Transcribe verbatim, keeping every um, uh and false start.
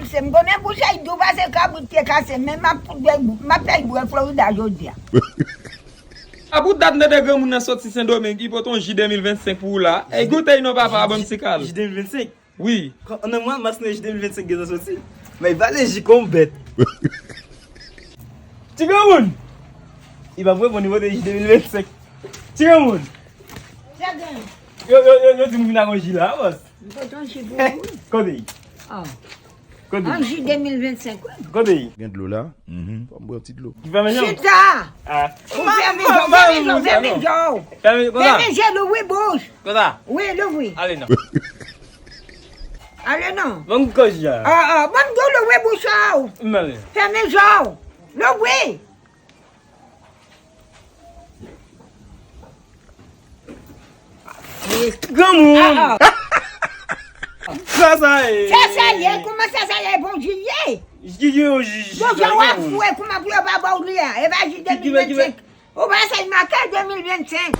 Se m konnen bouch ay dou pase kabrit te kase, men m ap fout bèl bout, m ap fè l bwè Florida jodi a. A pou dat nan de granmoun nan soti Sendomeng, ki pote yon Ji de mil vennsenk pou ou la. Ey, goute non papa, ban m ti kal. Ji de mil vennsenk? Wi. Nan mwa mas nan Ji de mil vennsenk gentan soti. Men pale Ji kon bèt. Ti granmoun! Li p ap reponn, li pote Ji de mil vennsenk. Ti granmoun! Yo, yo, yo, yo di m vin ak yon Ji la, bòs. M pote yon Ji pou ou. Kote? Ah. Kote? An Ji de mil vennsenk, wi. Kote? Gen dlo la? Mhm. Fò m bwè yon ti dlo. Ki fèmen je w? Chita! Ah. Ou fèmen je w, fèmen je w, fèmen je w. Fèmen konsa? Fèmen je w, louvri bouch. Konsa? Wi, louvri. Ale non. Ale non. Ban m kòj la. Ah, ah, ban m di w louvri bouch ou. M ale. Fèmen je w. Louvri. Granmoun! Sa sa ye? Sa sa ye? Kouman sa sa ye? Bon, Ji ye. Ki gen yon Ji? Bon, jan w ap fwe, kouman pou yo pa ba w li a? E pa Ji de mil vennsenk. Ou pa se make de mil vennsenk.